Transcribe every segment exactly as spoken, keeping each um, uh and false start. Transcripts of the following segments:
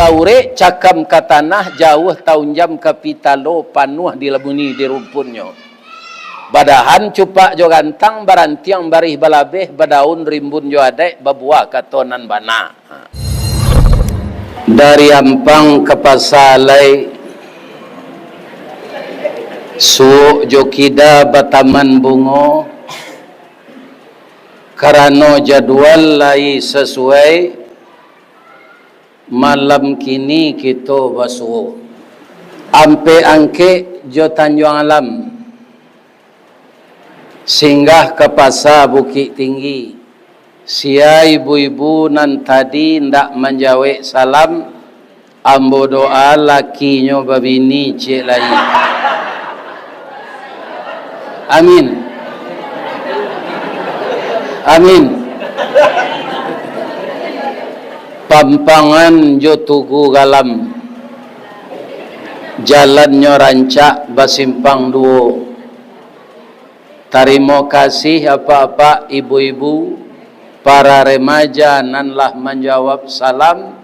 Taurek cakam ka tanah, jauah taunjam ka pitalo, panuah dilabuni di rumpunnyo. Badahan cupak jo gantang, barantiang barih balabeh, badaun rimbun jo adaik, babuah kato nan bana. Dari Ampang ka Pasa Alai, suok jo kida bataman bungo, karano jadual lai sasuai, malam kini kito basuo. Ampek Angkek jo Tanjuang Alam, singgah ka Pasa Bukik Tinggi. Sia ibu-ibu nan tadi ndak manjawek salam, ambo doa lakinyo babini ciek lai. Amin. Amin. Pampangan jo Tugu Galam, jalannyo rancak basimpang duo. Tarimo kasih apak-apak, ibu-ibu, para remaja nan lah manjawab salam.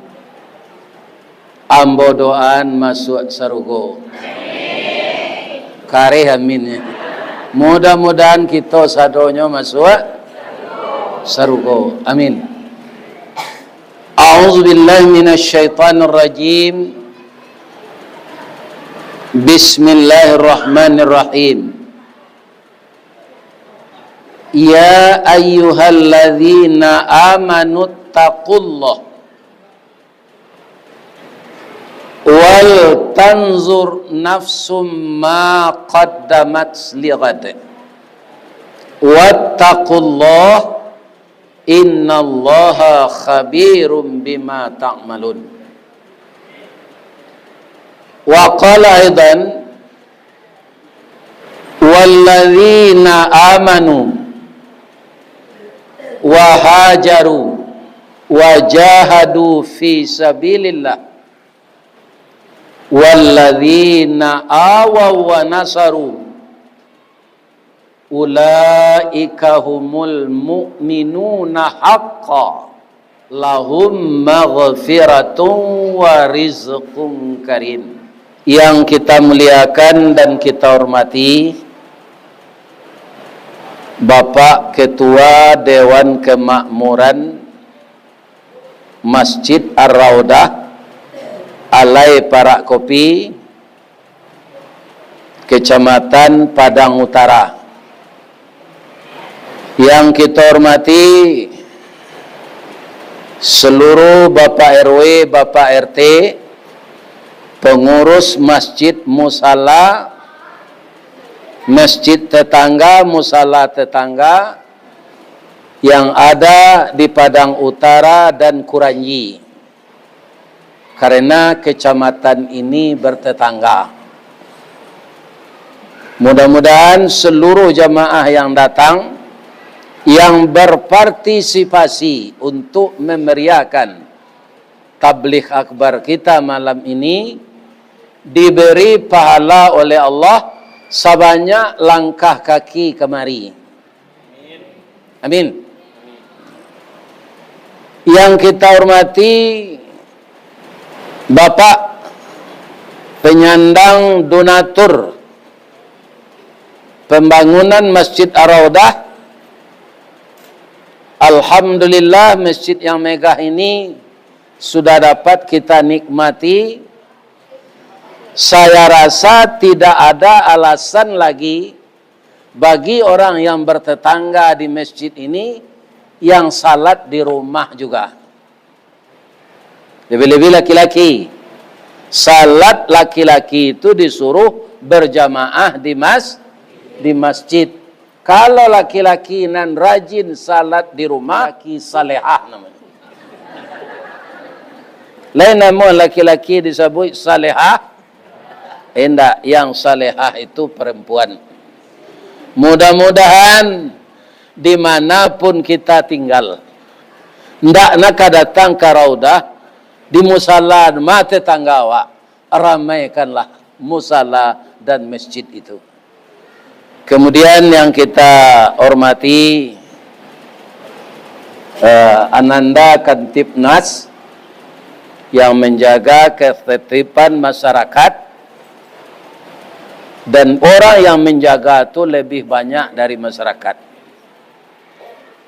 Ambo doaan masuak sarugo. Kareh amin, ya. Mudah-mudahan kito sadonyo masuak sarugo. Amin. A'udzubillahi minasyaitonirrajim. Bismillahirrahmanirrahim. Ya ayyuhalladzina amanu taqullaha wal tanzur nafsum ma qaddamat lighad. Wattaqullaha innallaha khabirum bima ta'malun. Wa qala aidan, walladzina amanu wa hajaru wa jahadu fi sabilillah, walladzina awaw wa nasaru, ulaika humul mu'minuna haqqa, lahum maghfiratun wa rizqun karim. Yang kita muliakan dan kita hormati, Bapak Ketua Dewan Kemakmuran Masjid Ar-Raudah, Alai Parak Kopi, Kecamatan Padang Utara. Yang kita hormati seluruh Bapak R W, Bapak R T, pengurus masjid musala, masjid tetangga, musala tetangga yang ada di Padang Utara dan Kuranji. Karena kecamatan ini bertetangga. Mudah-mudahan seluruh jamaah yang datang, yang berpartisipasi untuk memeriahkan tabligh akbar kita malam ini, diberi pahala oleh Allah sabanyak langkah kaki kemari. Amin. Yang kita hormati Bapak penyandang donatur pembangunan Masjid Ar-Raudah. Alhamdulillah, masjid yang megah ini sudah dapat kita nikmati. Saya rasa tidak ada alasan lagi bagi orang yang bertetangga di masjid ini yang salat di rumah juga. Lebih-lebih laki-laki. Salat laki-laki itu disuruh berjamaah di mas-, di masjid. Kalau laki-laki nan rajin salat di rumah, laki salehah namanya. Lain namun laki-laki disebut salehah, indak, yang salehah itu perempuan. Mudah-mudahan dimanapun kita tinggal, ndak nak ka datang ka Raudah, di musala ma tetangga awak, ramaikanlah musala dan masjid itu. Kemudian yang kita hormati, eh, Ananda Kantipnas, yang menjaga ketertiban masyarakat, dan orang yang menjaga tu lebih banyak dari masyarakat.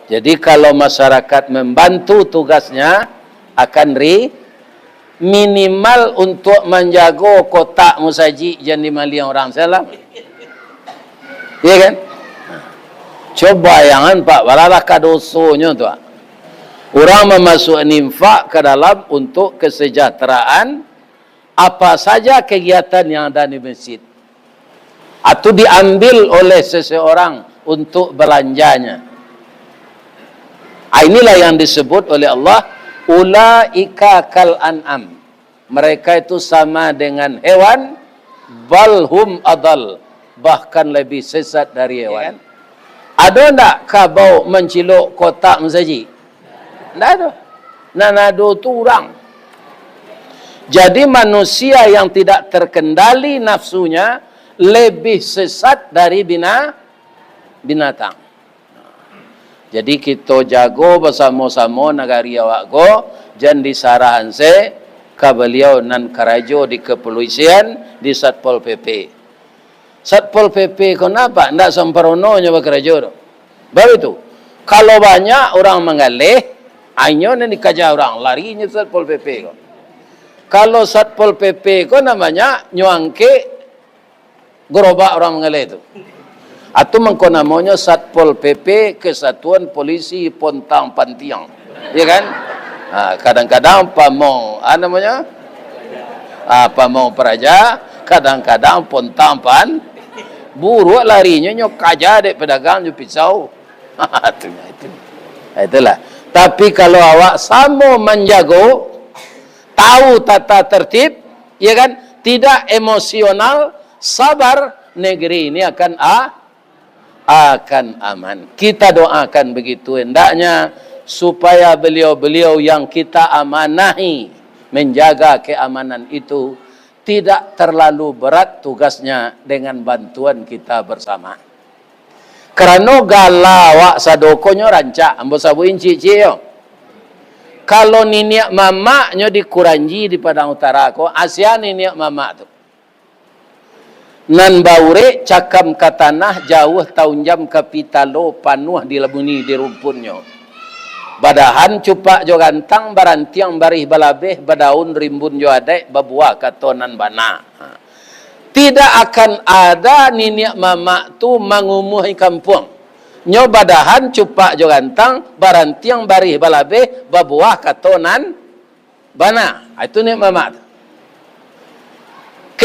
Jadi, kalau masyarakat membantu tugasnya, akan ri-, minimal untuk manjago kotak musajik jan dimaliang urang salah. Iya kan? Coba bayangan, Pak, baralah ka dosonyo tu, Pak. Urang mamasuakan infak ka dalam untuk kesejahteraan apa saja kegiatan yang ada di masjid. Atau diambil oleh seseorang untuk belanjanya. Ah, inilah yang disebut oleh Allah, "Ulaika kal an'am." Mereka itu sama dengan hewan, "bal hum adal," bahkan lebih sesat dari hewan. Ado ndak kabau mancilok kotak musajik? Ndak ado. Nan ado tu urang. Jadi, manusia yang tidak terkendali nafsunya lebih sesat dari bina-, binatang. Jadi, kito jago basamo-samo nagari awak ko, jan disarahan se ka baliau nan karajo di kepolisian, di Satpol P P. Satpol P P ko napa? Ndak samparononyo bakarajo tu. Baru tu, kalau banyak urang manggaleh, inyo nan dikaja urang, larinyo Satpol P P ko. Kalau Satpol P P ko namonyo nyo angkek, gerobak urang manggaleh tu. Atau mangko namonyo Satpol P P, Kesatuan Polisi Pontang Pantiang. Ya kan? Ha, kadang-kadang pamong, ah, namonyo? Ah, pamong praja, kadang-kadang pontang pan-, buruak larinyo, nyo kaja dek pedagang jo pisau. Tu, itu. Itulah. Tapi kalau awak samo manjago, tahu tata tertib, ya kan? Tidak emosional, sabar, negeri ini akan a-, akan aman. Kita doakan begitu hendaknya, supaya beliau-beliau yang kita amanahi menjaga keamanan itu tidak terlalu berat tugasnya dengan bantuan kita bersama. Karano gala awak sadonyo rancak, ambo sabuik ciek-ciek yo. Kalau niniak mamaknyo di Kuranji, di Padang Utara ko, asia niniak mamak tu. Nan baurek cakam ka tanah, jauah taunjam ka pitalo, panuah dilabuni di rumpunnyo. Badahan cupak jo gantang, barantiang barih balabeh, badaun rimbun jo adaik, babuah kato nan bana. Tidak akan ada niniak mamak tu mangumuahi kampuang. Nyo badahan cupak jo gantang, barantiang barih balabeh, babuah kato nan bana. Ah, itu niniak mamak tu.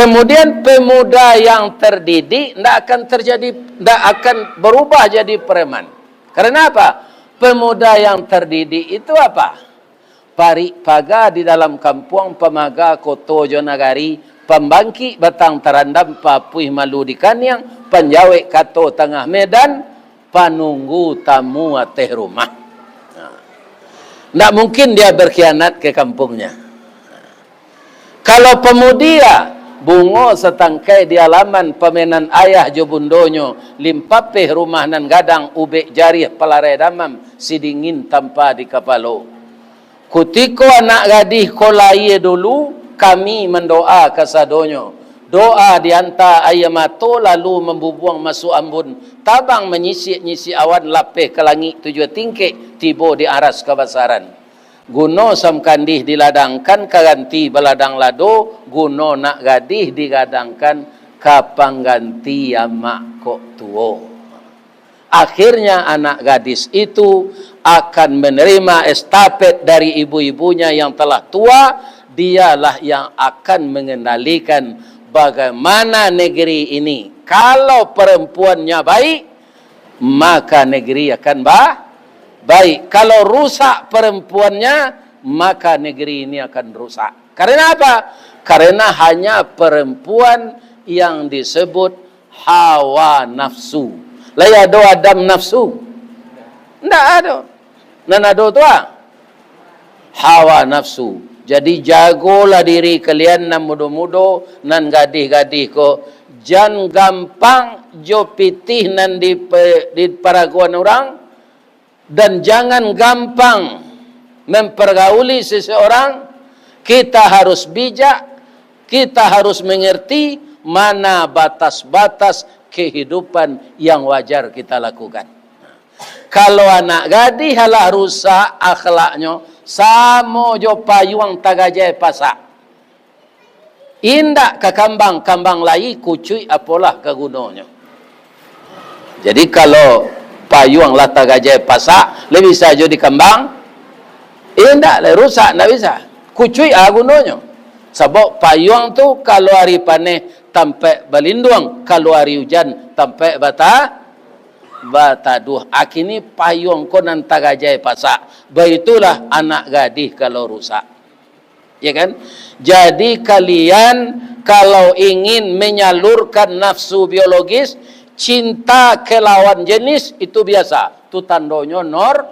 Kemudian pemuda yang terdidik ndak akan terjadi, ndak akan berubah jadi preman. Karena apa? Pemuda yang terdidik itu apa? Parik paga di dalam kampuang, pamaga koto jo nagari, pambangkik batang tarandam, papuih malu di kaniang, panjawek kato tangah medan, panunggu tamu ateh rumah. Nah, ndak mungkin dia berkhianat ke kampuangnya. Kalau pemuda, bungo satangkai di alaman, pamenan ayah jo bundonyo, limpapeh rumah nan gadang, ubek jarih palarai damam, sidingin tampa di kapalo. Kutiko anak gadih ko lahia dulu, kami mandoa kasadonyo. Doa dianta aia mato, lalu mambubuang masuak ambun, tabang manyisik-nyisik awan, lapeh ka langik tujuah tingkek, tibo di aras kabasaran. Guno samkandih diladangkan ka ganti baladang lado, guno nak gadih digadangkan ka pangganti amak kok tuo. Akhirnya anak gadis itu akan menerima estafet dari ibu-ibunya yang telah tua, dialah yang akan mengendalikan bagaimana negeri ini. Kalau perempuannya baik, maka negeri akan ba-, baik. Kalau rusak perempuannya, maka negeri ini akan rusak. Karena apa? Karena hanya perempuan yang disebut hawa nafsu. Lai ado Adam nafsu? Ndak ado. Nan ado tu ah, hawa nafsu. Jadi, jagolah diri kalian nan mudo-mudo, nan gadih-gadih ko. Jan gampang jo pitih nan dipe-, diparagoan urang, dan jangan gampang mempergauli seseorang Kita harus bijak, kita harus mengerti mana batas-batas kehidupan yang wajar kita lakukan. Kalau anak gadih alah rusak akhlaknyo, samo jo payuang tagajai pasak. Indak ka kambang, kambang lai kucuik, apolah ka gunonyo. Jadi, kalau payuang lah tagajai pasak, lai bisa jo dikambang? Indak, lai rusak, ndak bisa. Kucuik a gunonyo. Sabab payuang tu, kalau ari paneh, tampek balinduang, kalau ari ujan, tampek bata-, bataduah. Akini payuang ko nan tagajai pasak. Baitulah anak gadih kalau rusak. Ya kan? Jadi, kalian kalau ingin menyalurkan nafsu biologis, cinta ke lawan jenis, itu biasa. Tu tandonyo nor-,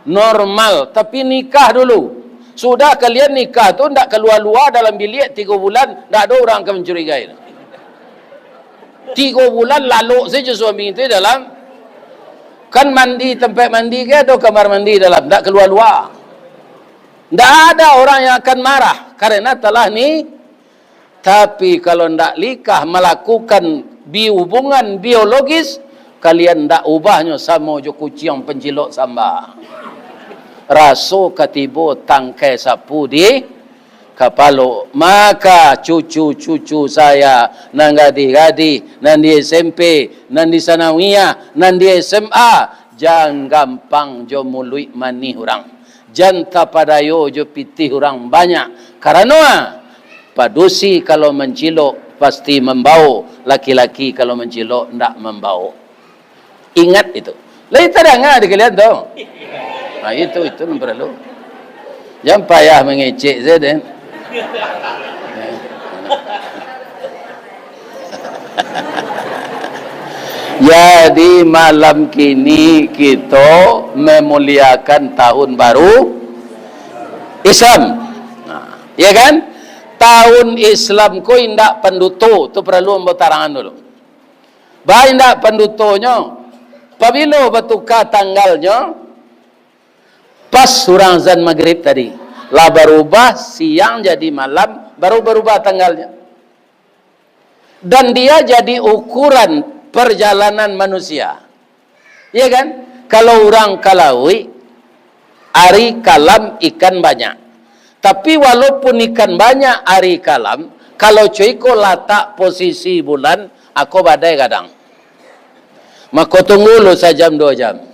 normal. Tapi nikah dulu. Sudah kalian nikah tu, ndak kalua-lua dalam biliak tigo bulan, ndak ado urang ka mancurigai. Tigo bulan lalok sajo suami tu dalam, kan mandi, tampek mandi ke, ado kamar mandi dalam, ndak kalua-lua. Ndak ada orang yang akan marah karena telah ni. Tapi kalau ndak likah melakukan bi-, hubungan biologis, kalian ndak ubahnyo samo jo kuciang pancilok samba. Raso ka tibo tangkai sapu di kapalo. Maka cucu-cucu saya nan gadih-gadih, nan di S M P, nan di sanawiyah, nan di S M A, jan gampang jo muluik manih urang. Jan tapadayo jo pitih urang banyak. Karano, ah, padusi kalau mancilok, pasti mambaok. Laki-laki kalau mancilok, ndak mambaok. Ingat itu. Lai tadanga di kalian tu? Nah, itu, itu nan paralu. Jan payah mangecek sajo, den. Jadi, malam kini kito memuliakan tahun baru Islam. Nah, ya kan? Tahun Islam ko indak panduto, tu paralu ambo tarangan dulu. Ba indak pandutonyo, pabilo batuka tanggalnyo, pas urang azan magrib tadi, lah barubah siang jadi malam, baru barubah tanggalnyo. Dan dia jadi ukuran perjalanan manusia. Iya kan? Kalau urang ka lauik, ari kalam ikan banyak. Tapi walaupun ikan banyak ari kalam, kalau co iko latak posisi bulan, ako badai gadang. Mako tunggu lu sajam duo jam.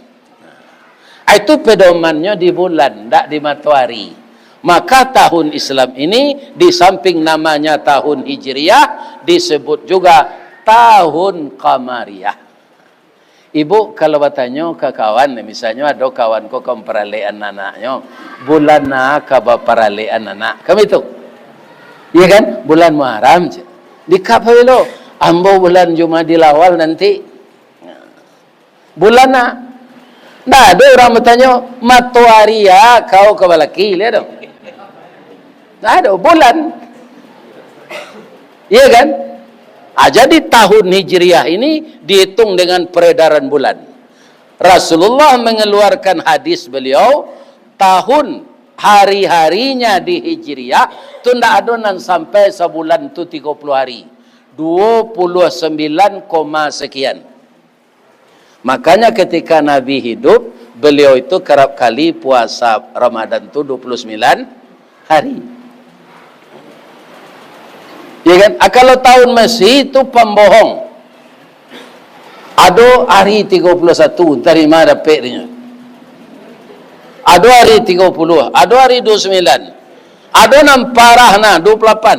Ah, itu pedomannyo di bulan, ndak di matoari. Maka tahun Islam ini, di samping namanya tahun Hijriah, disebut juga tahun Qamariyah. Ibu kalau batanyo ka kawan, misalnyo ado kawan ko ka mamparalekan anaknyo, bulan na ka baparalekan anak, kan baitu? Iya kan? Bulan Muharram, cek. Di kap lo, ambo bulan Jumadil Awal nanti. Bulan na. Ndak ado urang batanyo, matoari a kau ka balaki, lai ado? Ndak ado, bulan. Iya kan? Ah, jadi tahun Hijriah ini dihitung dengan peredaran bulan. Rasulullah mengeluarkan hadis beliau, tahun hari-harinya di Hijriah tu ndak ado nan sampai sabulan tu tigo puluah hari. Duo puluah sembilan koma sekian. Makanya ketika Nabi hidup, beliau itu kerap kali puasa Ramadan tu dua puluh sembilan hari. Ya kan? Ah, kalau tahun Masehi tu pambohong. Ado hari tigo puluah satu, tarima dapek dinyo. Ado hari tigo puluah, ado hari dua puluh sembilan. Ado nan parah nah, dua puluh lapan.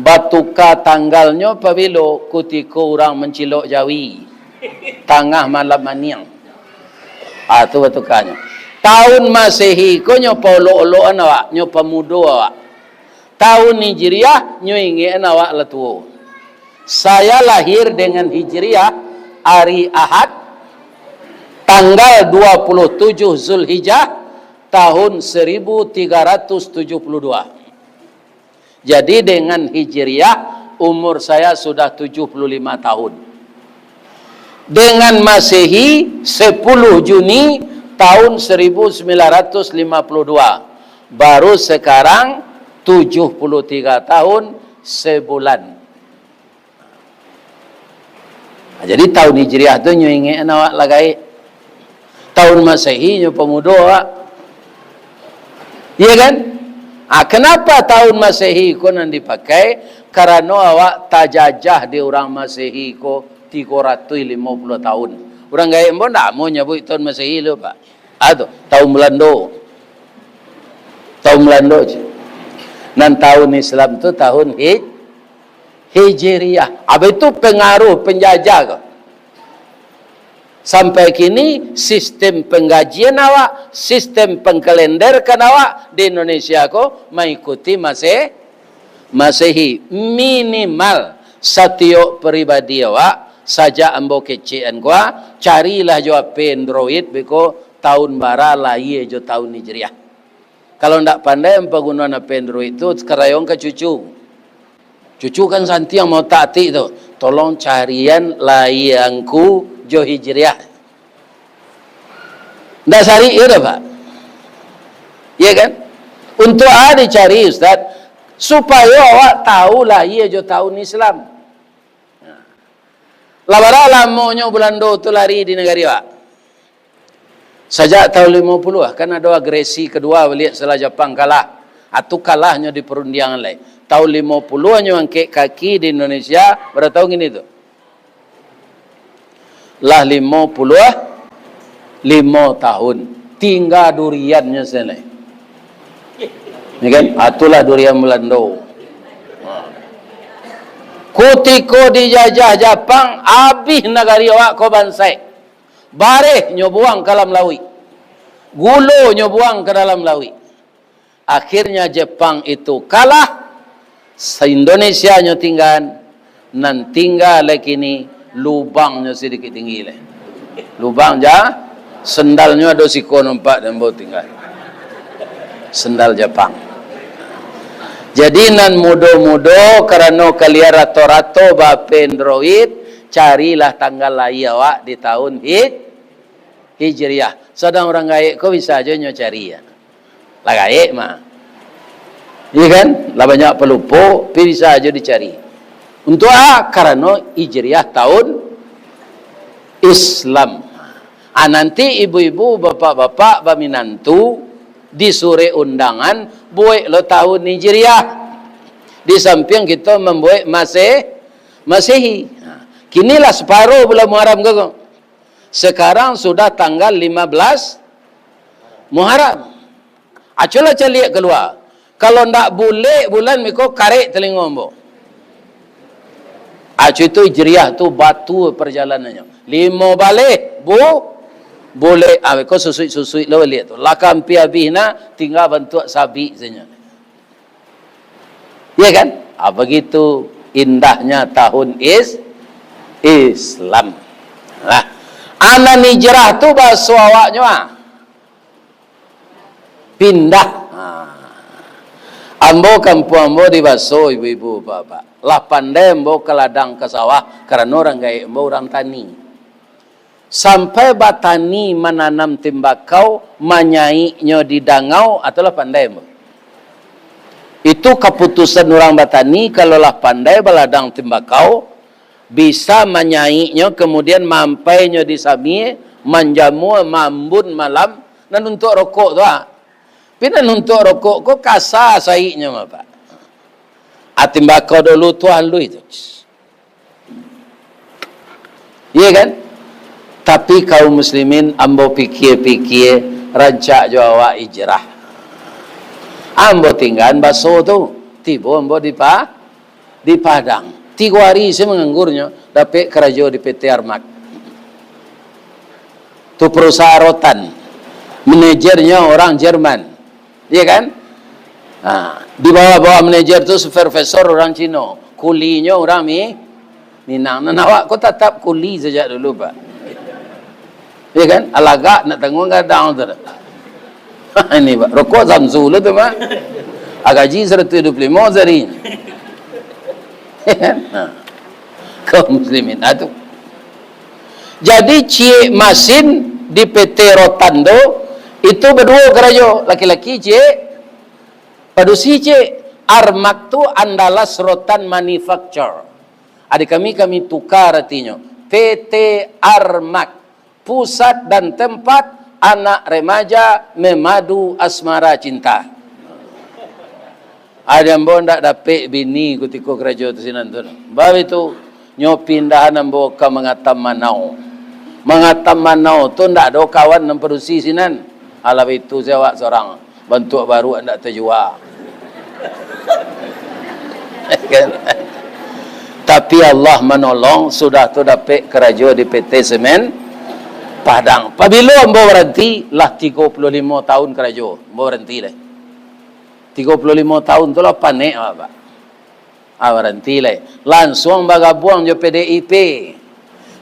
Batuka tanggalnyo pabilo? Kutiko urang mancilok jawi, tangah malam maniang. Ah, tu batukanyo. Tahun Masehi ko nyo paolok-olokan awak, nyo pamudo awak. Tahun Hijriah nyo ingekan awak lah tuo. Saya lahir dengan Hijriah hari Ahad, tanggal dua puluh tujuh Zulhijjah, tahun seribu tiga ratus tujuh puluh dua. Jadi, dengan Hijriah, umur saya sudah tujuh puluh lima tahun. Dengan Masehi, sepuluh Juni tahun seribu sembilan ratus lima puluh dua. Baru sekarang tujuh puluh tiga tahun sebulan. Nah, jadi tahun Hijriah tu nyo ingek awak lah gaek. Tahun Masehi nyo pamudo awak. Iya kan? Ah, kenapa tahun Masehi ko nan dipakai? Karano awak tajajah di urang Masehi ko tigo ratuih limo puluah tahun. Urang gaek ambo ndak amuah nyabuik tahun Masehi lo, Pak. Ah, tu, tahun Belando. Tahun Belando je. Nan tahun Islam tu tahun Hij-, Hijriah. Abih tu pengaruh penjajah ko. Sampai kini, sistem penggajian awak, sistem pengkalenderkan awak di Indonesia ko maikuti Maseh-, Masehi. Minimal, satiok pribadi awak, sajak ambo kecekan ko, carilah jo H P Android, beko tahun bara lahia jo tahun Hijriah. Kalau ndak pandai ampagunoan H P Android tu, karayong ka cucu. Cucu kan santiang maotak atik tu. Tolong carian lahia angku jo Hijriah. Ndak sarik yo dah, Pak? Iya kan? Untuk a dicari, Ustaz, supayo awak tahu lahia jo tahun Islam. Lah bara lamonyo Bulando tu lari di nagari awak? Sajak tahun limo puluah, kan ado agresi kedua baliak setelah Japang kalah. Atu kalahnyo di perundiangan lai. Tahun limo puluah nyo angkek kaki di Indonesia, bara tahun kini tu? Lah limo puluah limo tahun. Tingga duriannyo sajo lai. Ya kan? Atulah durian Bulando. Kutiko dijajah Japang, abih nagari awak ko bansaik. Bareh nyo buang ka dalam lauik. Gulo nyo buang ka dalam lauik. Akhirnya Jepang itu kalah, se-Indonesia nyo tingga, nan tingga lai kini lubangnyo sadikit tinggi lai. Lubang ja, sendalnyo ado siko nampak dan bau tingga. Sendal Japang. Jadi nan mudo-mudo karano kalian rato-rato ba-Android, carilah tanggal lahia awak di tahun Hij-, Hijriah. Sadang urang gaek ko bisa jo nyo cari, ya. Lah gaek mah. Iya kan? Lah banyak palupo, tapi bisa ajo dicari. Untuk a? Karano Hijriah tahun Islam. Ah, nanti ibu-ibu, bapak-bapak, baminantu, di surek undangan, buek lo tahun Hijriah. Di sampiang kito mambuek Maseh-, Masehi. Nah, kini lah saparo bulan Muharram ko. Sekarang sudah tanggal lima belas Muharram. Aculah caliak kalua. Kalau ndak bulek bulan miko, karek talingo ambo. Acu itu Hijriah tu batu perjalanannyo. Limo baleh, bu-, bulek. Ah, miko susuik-susuik lo baliak tu. Lah ka ampia abih na, tingga bantuak sabik sajo. Iya kan? Ah, begitu indahnya tahun is-, Islam. Nah, a nan hijrah tu bahaso awaknyo, ah. Pindah. Ah. Ambo, kampuang ambo di Baso, ibu-ibu, bapak-bapak. Lah pandai ambo ka ladang, ka sawah, karano urang gaek ambo urang tani. Sampai batani, mananam tembakau, manyaiknyo di dangau, atulah pandai ambo. Itu kaputusan urang batani, kalau lah pandai baladang tembakau, bisa manyaiknyo, kemudian maampainyo di samie, manjamua, maambun malam, nan untuak rokok tu, ah. Tapi nan untuak rokok ko kasa saiknyo, Bapak. Ah, tembakau dulu tu halus tu. Iya kan? Tapi kaum muslimin, ambo pikia-pikia, rancak jo awak hijrah. Ambo tinggaan Baso tu, tibo ambo di Pa-, di Padang. Tigo hari se manganggurnyo, dapek karajo di P T Armat. Tu perusahaan rotan. Manajernya orang Jerman. Iya kan? Ha, di bawah-bawah manajer tu supervisor orang Cino, kulinyo orang Mi-, Minang. Nan awak ko tatap kuli sajak dulu, Pak. Iya kan? Alagak nak tanggung gadang tu. Ini, Pak, rokok Samsu lo tu, Pak. Ah, gaji seratus dua puluh lima sehari. Iya kan? Ha. Kaum muslimin. Ah, tu. Jadi, ciek masin di P T Rotan tu, itu baduo karajo, laki-laki ciek, Padusi ciek, Armak tu Andalas Rotan Manufacture. Adi kami, kami tukar artinyo. P T Armak, pusat dan tempat anak remaja memadu asmara cinta. Adi ambo ndak dapek bini kutiko karajo tu sinan tu. Bab itu, nyo pindahan ambo ka Mangatam Manau. Mangatam Manau tu ndak ado kawan nan padusi sinan. Alah itu se awak sorang. Bantuak baruak ndak tajua. Kan? Tapi Allah manolong, sudah tu dapek karajo di P T Semen Padang. Pabilo ambo baranti, lah tigo puluah limo taun karajo, ambo baranti lai. Tigo puluah limo taun tu lah panek, Pak. Ah, baranti lai. Lansuang bagabuang jo P D I P.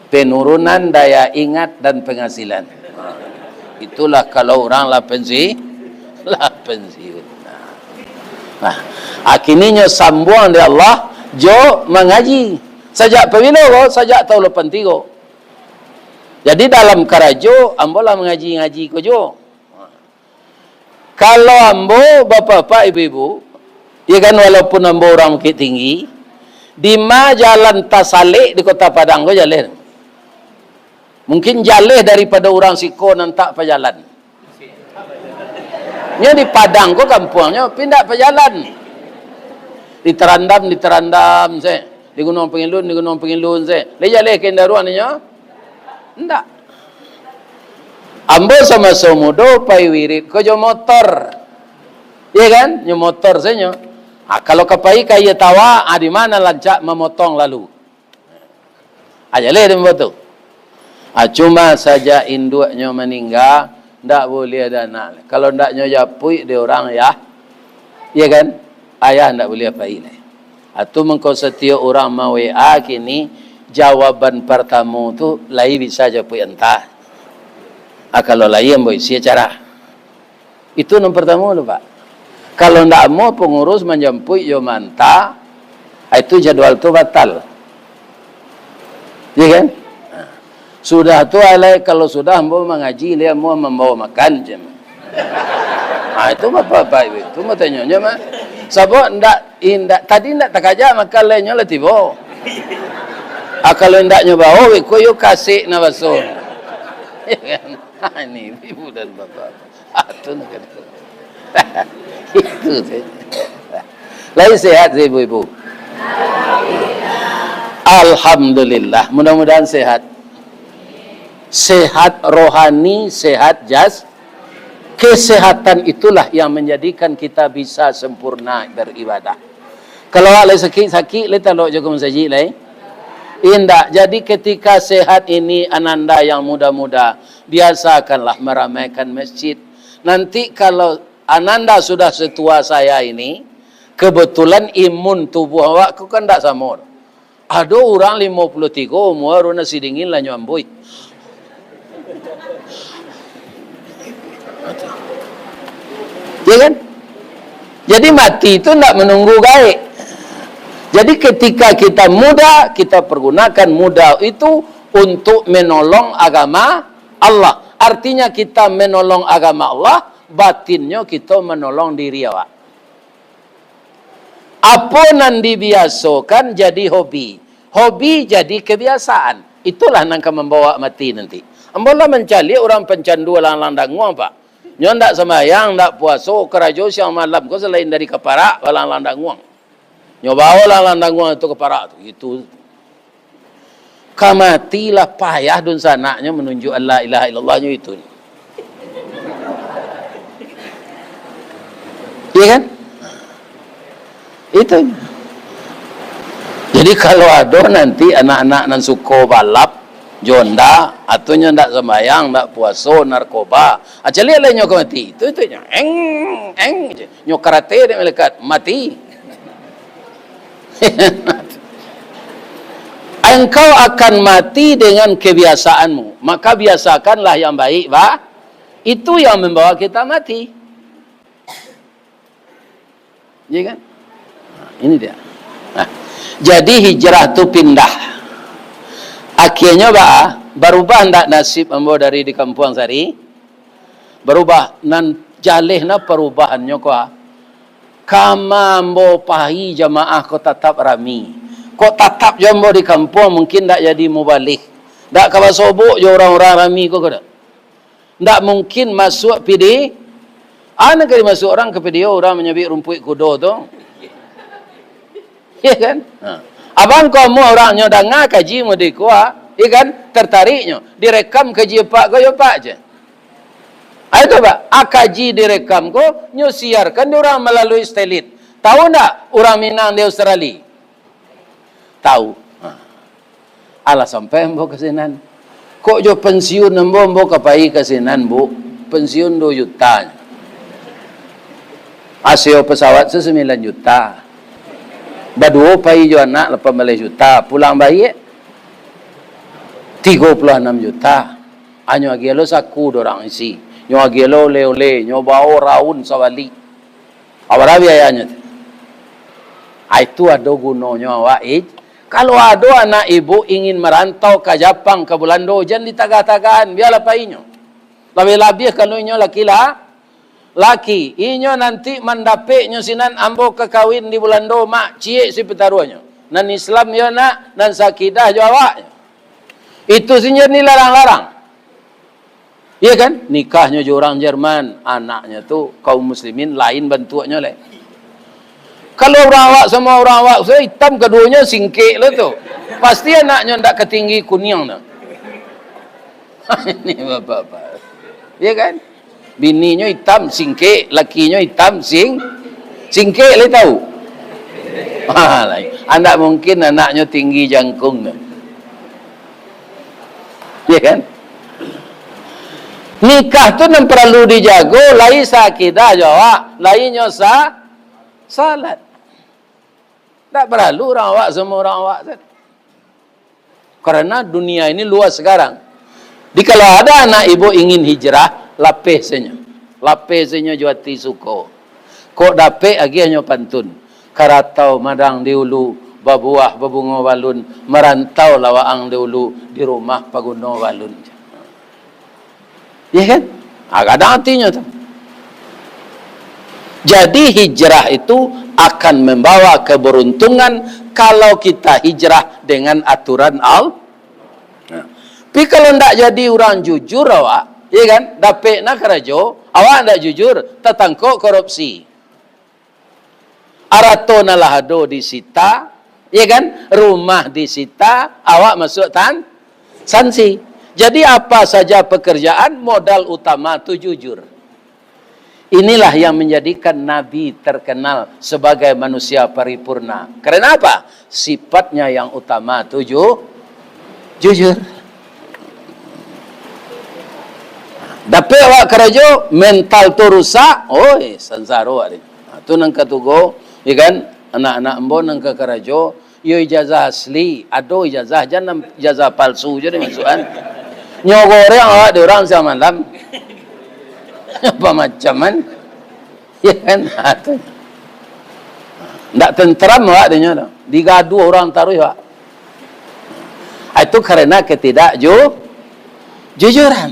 Penurunan daya ingat dan penghasilan. Itulah kalau urang lah pensi-, lah pensiun. Nah. Nah, akhirnyo sambuang dek Allah jo mangaji. Sajak pabilo ko? Sajak taun lapan tigo. Jadi dalam karajo, ambo lah mangaji-ngaji ko juo. Kalau ambo, bapak-bapak, ibu-ibu, ya kan, walaupun ambo urang Bukittinggi, dima jalan tasalek di Kota Padang ko jaleh. Mungkin jaleh daripado urang siko nan tak pajalan. Nyo di Padang ko kampuangnyo, pindah pajalan. Ditarandam, ditarandam se. Di Gunuang Pangilun, di Gunuang Pangilun se. Lai jaleh ka Indaruang inyo? Ndak. Ambo samaso mudo pai wirid ko jo motor. Iya kan? Nyo motor sajo. Ah, kalau ka pai ka Aia Tawak, ah, di ma nan rancak mamotong lalu? Ah, jaleh di ambo tu. Ah, cuma sajak induaknyo maningga, ndak buliah ado anak. Kalau ndak nyo japuik dek urang, yah. Iya kan? Ayah ndak buliah pai lai. Atu mangko satiok urang ma-W A kini, jawaban partamo tu lai bisa japuik antah. Ah, kalau lai ambo isi acara. Itu nan partamo tu, Pak. Kalau ndak amuah pangurus manjampuik jo maanta, ah, itu jadwal tu batal. Iya kan? Nah. Sudah tu, alai kalau sudah ambo mangaji, lai amuah mambawa makan, cem. Ah, itu bapak-bapak itu, itu batanyo nyo mah. Sabab ndak, indak, tadi ndak takaja makan, lai nyo lah tibo. Ah, kalau indak nyo bawa, iko yo kasik na baso. Iya kan? Ah, ini ibu dan bapak. Ah, tu nak kata. Itu saja. Lai sehat, ibu-ibu? Alhamdulillah. Mudah-mudahan sehat. Sehat rohani, sehat jas-, kesehatan itulah yang menjadikan kita bisa sempurna beribadah. Kalau awak lai sakik-sakik, lai talok jo ka masajik lai? Indak. Jadi, ketika sehat ini, ananda yang muda-muda, biasakanlah meramaikan masjid. Nanti kalau ananda sudah setua saya ini, kebetulan imun tubuh awak ko kan ndak samo. Ado urang limo puluah tigo umua, baru nasi dingin lah nyo ambuih. Ya kan? Jadi mati itu ndak menunggu gaek. Jadi ketika kita muda, kita pergunakan muda itu untuk menolong agama Allah. Artinya kita menolong agama Allah, batinnyo kita menolong diri awak. Apo nan dibiasokan jadi hobi, hobi jadi kebiasaan. Itulah nan ka mambawa mati nanti. Ambo lah mancaliak urang pancandu alang-alang danguang, Pak. Nyo ndak sambayang, ndak puaso, karajo siang malam ko salain dari ka parak, alang-alang danguang. Nyo bawo alang-alang danguang tu ka parak tu. Itu ka mati lah payah dunsanaknyo manunjuak la ilaha illallah nyo itu. Iya kan? Itu. Jadi kalau ado nanti anak-anak nan suko balap, jo ndak, atunyo ndak sambayang, ndak puaso, narkoba, ah, caliak lah nyo ka mati. Itu, itu nyo, eng, eng, nyo karate dek malaikat, mati. Engkau akan mati dengan kebiasaanmu, maka biasakanlah yang baik, bah. Itu yang membawa kita mati. Iya kan? Nah, ini dia. Nah, jadi hijrah tu pindah. Akhirnyo, bah, barubah ndak nasib ambo dari di kampuang sari? Barubah, nan jaleh na parubahannyo ko, ah. Kama ambo pai jamaah ko tatap rami. Kok tatap jo ambo di kampuang, mungkin ndak jadi mubalig. Ndak ka basobok jo urang-urang rami ko, ko ndak? Ndak mungkin masuak video. Ana ka dimasuak urang ka video, urang manyabik rumpuik kudo tu. Ya kan? Ha. Abang ko amuah urang nyo danga kaji mode ko, ah. Ya kan? Tertariknyo. Direkam kaji apak ko, yo apak je. Ah, itu, Pak. Ah, kaji direkam ko, nyo siarkan di urang malalui satelit. Tahu ndak urang Minang di Australia? Tahu. Ha. Alah, sampai ambo ka sinan. Kok jo pensiun ambo, ambo ka pai ka sinan, Bu? Pensiun duo juta. Asio pesawat se sembilan juta. Baduo pai jo anak lapan baleh juta. Pulang baliak tigo puluah anam juta. Anyo agiah lo saku dorang isi. Nyo agiah lo oleh-oleh. Nyo bao raun sabalik. Apo dah biayanyo tu? Ah, itu ado gunonyo awak, ij-, kalau ado anak ibu ingin marantau ka Japang, ka Bulando, jan ditagah-tagahan, bialah painyo. Labiah-labiah kalau inyo laki la-, laki, inyo nanti mandapeknyo sinan, "Ambo ka kawin di Bulando, Mak," ciek si pitaruahnyo. Nan Islam yo nak, nan sakidah jo awaknyo. Itu si jan dilarang-larang. Iya kan? Nikahnyo jo urang Jerman, anaknyo tu kaum muslimin lain bantuaknyo lai. Kalau urang awak samo urang awak, so itam kaduonyo singkek lo tu. Pasti anaknyo ndak katinggi kuniang tu. Ini bapak-bapak. Iya kan? Bininyo itam singkek, lakinyo itam sing-, singkek lai tahu. Ha, lai. Andak mungkin anaknyo tinggi jangkung tu. Ya kan? Nikah tu nan paralu dijago, lai sakidah jo awak, lai nyo sa-, salat. Ndak paralu urang awak samo urang awak tu. Karena dunia ini luas sekarang. Jadi kalau ada anak ibu ingin hijrah, lapeh sajo. Lapeh sajo jo ati suko. Kok dapek agiahnyo pantun. Karatau madang di ulu, babuah babungo balun, marantau lah waang di ulu, di rumah paguno balun. Ya kan? Ah, gadang atinyo tu. Jadi hijrah itu akan membawa keberuntungan kalau kita hijrah dengan aturan Al-, nah. Tapi kalau ndak jadi urang jujur awak, ya kan? Dapek na karajo, awak ndak jujur, tatangkok korupsi. Arato nan lah ado disita, ya kan? Rumah disita, awak masuak tan-, sanksi. Jadi apa saja pekerjaan, modal utama tu jujur. Inilah yang menjadikan Nabi terkenal sebagai manusia paripurna. Karena apa? Sifatnya yang utama tu ju-, jujur. Dapek awak karajo, mental tu rusak, oi, sansaro awak ni. Ha, tu nan katugo, ya kan? Anak-anak ambo nan ka karajo, iyo ijazah asli, ado ijazah, jan nan ijazah palsu je dimasuakan. Nyo goreng awak di urang siang malam. Apa macam kan? Ya kan? Ha, tu. Ndak tenteram awak dinyo tu. Digaduah urang taruih awak. Ha, itu karena ketidakju-, jujuran.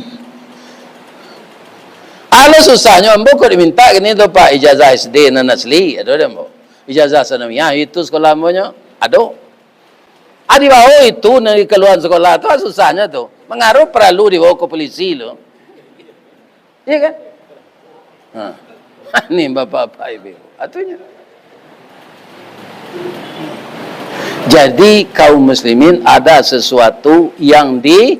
Alah susahnyo, ambo kok diminta kini tu, Pak, ijazah S D nan asli, ado dek ambo. Ijazah sanawiyah, itu sekolah ambo nyo, ado. Ah, dibawa itu nan dikaluan sekolah tu, ah, susahnyo tu. Mangaruh paralu dibawa ke polisi tu. Iya kan? Ha. Ni bapak-bapak ibu. Atunyo. Jadi, kaum muslimin, ada sesuatu yang di-,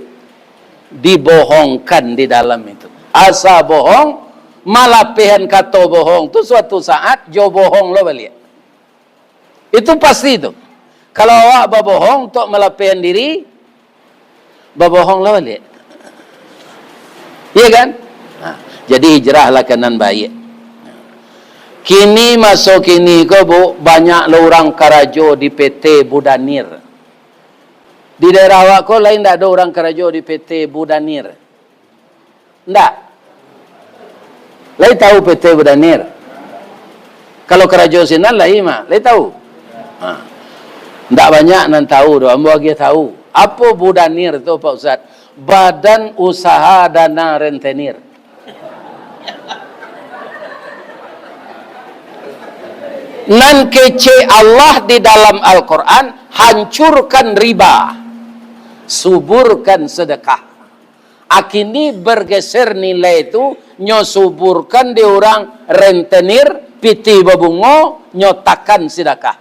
dibohongkan di dalam itu. Asa bohong, malapehan kato bohong tu suatu saat jo bohong lo baliak. Itu pasti tu. Kalau awak babohong untuak malapehan diri, babohong lah baliak. Iya kan? Nah, jadi hijrahlah ka nan baiak. Kini, maso kini ko, Bu, banyak lo urang karajo di P T Budanir. Di daerah awak ko lain ndak ado urang karajo di P T Budanir? Ndak. Lai tahu P T Budanir? Kalau karajo sinan lai mah, lai tahu? Ha. Ndak banyak nan tahu doh, ambo agiah tahu. Apo Budanir tu, Pak Ustaz? Badan Usaha Dana Rentenir. Nan kecek Allah di dalam Al-Quran, hancurkan riba, suburkan sedekah. Akini bergeser nilai tu, nyo suburkan di urang rentenir, pitih babungo, nyo takan sidakah.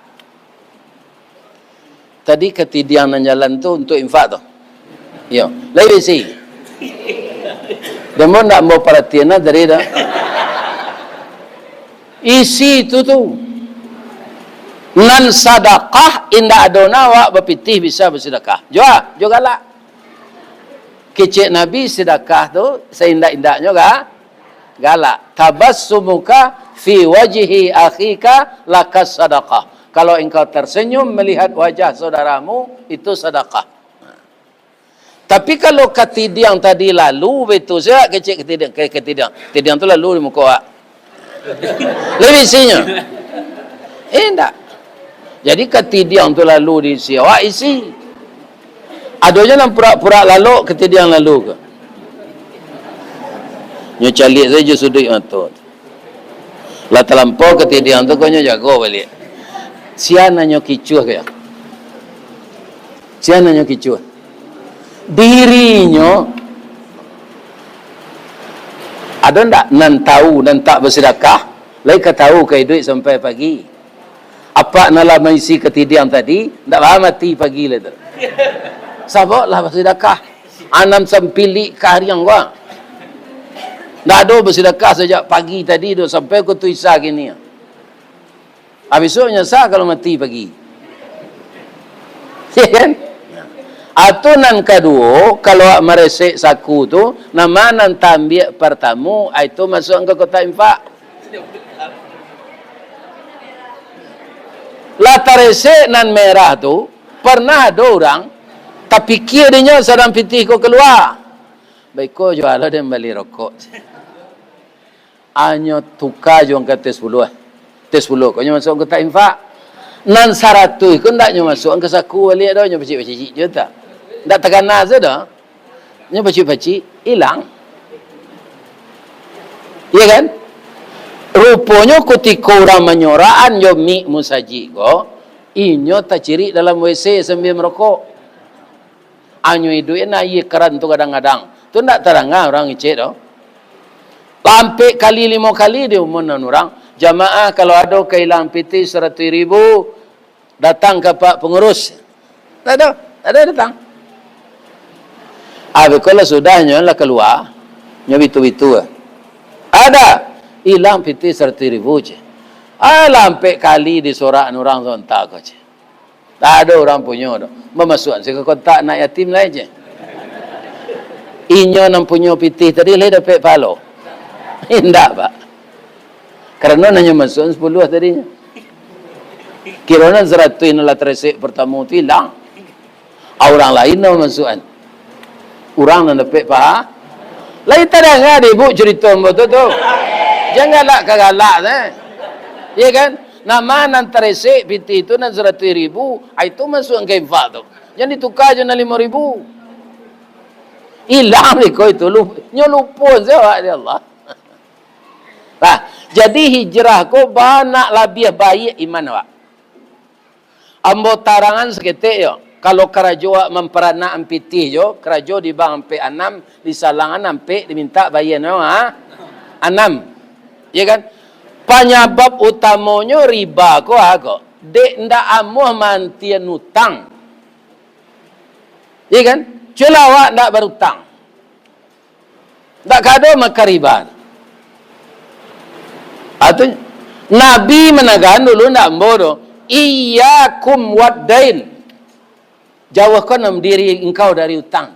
Tadi katidiang nan jalan tu untuak infak tu. Yo, lai isi. Demo ndak ambo paratian lah tadi tu. Isi tu tu. Nan sadakah indak ado na awak bapitih bisa basidakah. Jua, jua galak. Kecek Nabi, sidakah tu saindak-indaknyo ga-, galak. Tabassumuka fi wajhi akhika lakas sadakah. Kalau engkau tersenyum melihat wajah saudaramu, itu sadakah. Tapi kalau katidiang tadi lalu, betul saja kecek katidiang, ke-, katidiang. Katidiang tu lalu di muka awak. Lai isinyo? Eh, indak. Jadi, katidiang tu lalu diisi, awak isi. Adonyo nan purak-purak lalok, katidiang lalu ko. Nyo caliak sajo suduik mato. Lah talampau katidiang tu, ko nyo jago baliak. Sia nan nyo kicuah ko yo? Sia nan nyo kicuah? Dirinyo. Ado ndak nan tahu, nan tak basidakah, lai ka tahu ka iduik sampai pagi? Apak nan lah maisi katidiang tadi, ndak baa mati pagi lai tu. Sabab lah basidakah. Anam sampilik kariang ko. Ndak ado basidakah sajak pagi tadi tu sampai ko tu isa kini. Ah, bisuak nyasa kalau mati pagi. Ya kan? Atau nan kaduo, kalau awak maresek saku tu, nama nan tambiak partamo, ah, itu masuak ka kotak infak. Lah taresek nan merah tu, pernah ado urang tapikia dinyo sadang pitih ko kalua. Baiko jua lo den bali rokok. Anyo tuka jo angka T sapuluah. T sapuluah ko nyo masuak ka kotak infak. Nan saratuih ko ndak nyo masuak ka saku baliak doh, nyo pacik-pacik jo tak. Ndak takana se doh. Nyo pacik-pacik, ilang. Iya kan? Ruponyo kutiko urang manyorakan jo mik musajik ko, inyo tacirik dalam W C sambia marokok. Anyo iduik na aia karan tu gadang-gadang. Tu ndak tadanga urang ngecek doh. Lah ampek kali, limo kali diumunan urang, "Jamaah, kalau ado ka ilang pitih saratuih ribu, datang ka pak pangurus." Tak ado, tak ado datang. Abih ko lah sudah nyo lah kalua, nyo bitu-bitu ah. Ada, ilang pitih saratuih ribu je. Ah, lah ampek kali disorakan urang sontak ko je. Tak ado urang punyo doh. Mamasuakan se ka kotak anak yatim lai je. Inyo nan punyo pitih tadi lai dapek pahalo? Indak, Pak. Karano nan nyo masuakan sapuluah tadinyo. Kiro nan saratuih nan lah taresek partamo tu ilang. Ah, urang lain nan masuakan. Urang nan dapek paha. Lai tadanga dek ibuk curito ambo tu, tu. Jan galak ka galak, eh. Iya kan? Nama nan taresek pitih tu nan saratuih ribu, ah, itu masuak ka infak tu. Jan dituka jo nan limo ribu. Ilang beko itu, lu-, nyo lupo se awak dek Allah. Nah, jadi hijrah ko bana labiah baiak iman awak. Ambo tarangan saketek yo, kalau karajo awak mamparanak ampitih jo, karajo di bank ampek anam, di salangan ampek dimintak bayia nyo, ha? Anam. Iya kan? Panyabab utamonyo riba ko, ha, ko. Dek ndak amuah maantian utang. Iya kan? Cubolah awak ndak barutang. Ndak ka ado makan riba. Artinyo, Nabi managaan dulu ndak ambo tu, "Iyyakum waddain." Jauahkanlah diri engkau dari utang.